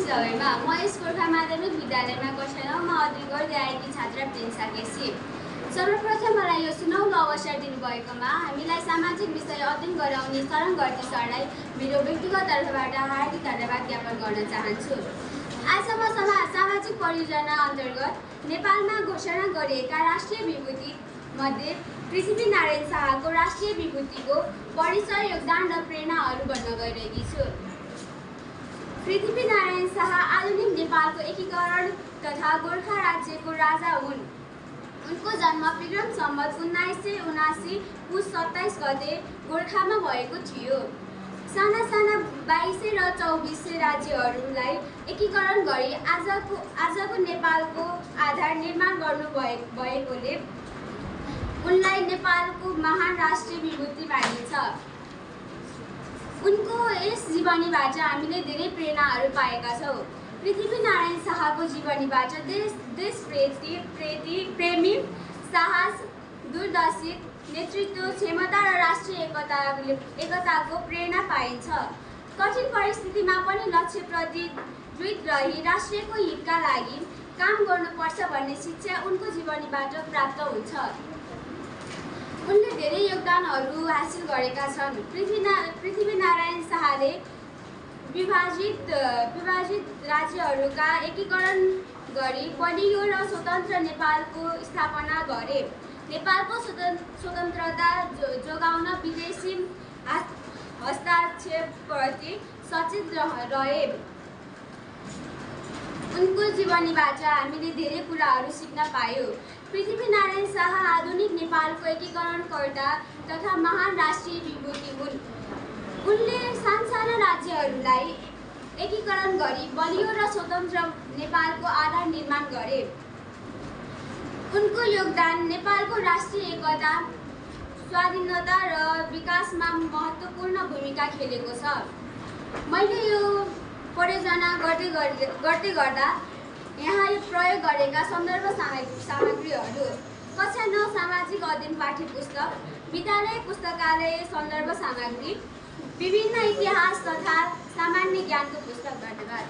लगेमा म यस गोर्खा माध्यमिक विद्यालयमा कक्षा 9 मा अध्ययन गर्दै आएकी छात्रा प्रिन्सा केसी। सर्वप्रथम मलाई यो सुनौलो अवसर दिनुभएकोमा हामीलाई सामाजिक विषय अध्ययन गराउने शरण गर्दै सरलाई मेरो व्यक्तिगत तर्फबाट हार्दिक धन्यवाद ज्ञापन गर्न चाहन्छु। आज म सामाजिक परियोजना अन्तर्गत नेपालमा घोषणा गरिएका राष्ट्रिय विभूति मध्ये पृथ्वीनारायण शाहको राष्ट्रिय विभूतिको परिचय, योगदान र प्रेरणाहरू भन्न गइरहेकी छु। पृथ्वीनारायण शाह आधुनिक नेपालको एकीकरण तथा गोर्खा राज्यको राजा हुन्। उनको जन्म विक्रम सम्वत 1979 पुस 27 गते गोर्खामा भएको थियो। साना साना 2200 र 2400 राज्यहरूलाई एकीकरण गरी आजको नेपालको आधार निर्माण गर्नुभएकोले उनलाई नेपालको महान राष्ट्रिय विभूति मानिन्छ। उनको यस जीवनीबाट हामीले धेरै प्रेरणाहरू पाएका छौँ। पृथ्वीनारायण शाहको जीवनीबाट देशप्रेमी, प्रेमी, साहस, दूरदर्शी नेतृत्व क्षमता र राष्ट्रिय एकताको प्रेरणा पाइन्छ। कठिन परिस्थितिमा पनि लक्ष्यप्रति दृढ रही राष्ट्रको हितका लागि काम गर्नुपर्छ भन्ने शिक्षा उनको जीवनीबाट प्राप्त हुन्छ। उनले धेरै योगदानहरू हासिल गरेका छन्। पृथ्वीनारायण शाहले विभाजित राज्यहरूका एकीकरण गरी बलियो र स्वतन्त्र नेपालको स्थापना गरे। नेपालको स्वतन्त्रता जोगाउन विदेशी हस्तक्षेपप्रति सचेत रहे। उनको जीवनीबाट हामीले धेरै कुराहरू सिक्न पायौँ। पृथ्वीनारायण शाह आधुनिक नेपालको एकीकरणकर्ता तथा महान राष्ट्रिय विभूति हुन्। उनले साना राज्यहरूलाई एकीकरण गरी बलियो र स्वतन्त्र नेपालको आधार निर्माण गरे। उनको योगदान नेपालको राष्ट्रिय एकता, स्वाधीनता र विकासमा महत्त्वपूर्ण भूमिका खेलेको छ। मैले यो परियोजना गर्दै गर्दा यहाँ प्रयोग गरेका सन्दर्भ सामग्रीहरू कक्षा 9 सामाजिक अध्ययन पाठ्यपुस्तक, विद्यालय पुस्तकालय सन्दर्भ सामग्री, विभिन्न इतिहास तथा सामान्य ज्ञानको पुस्तक। धन्यवाद।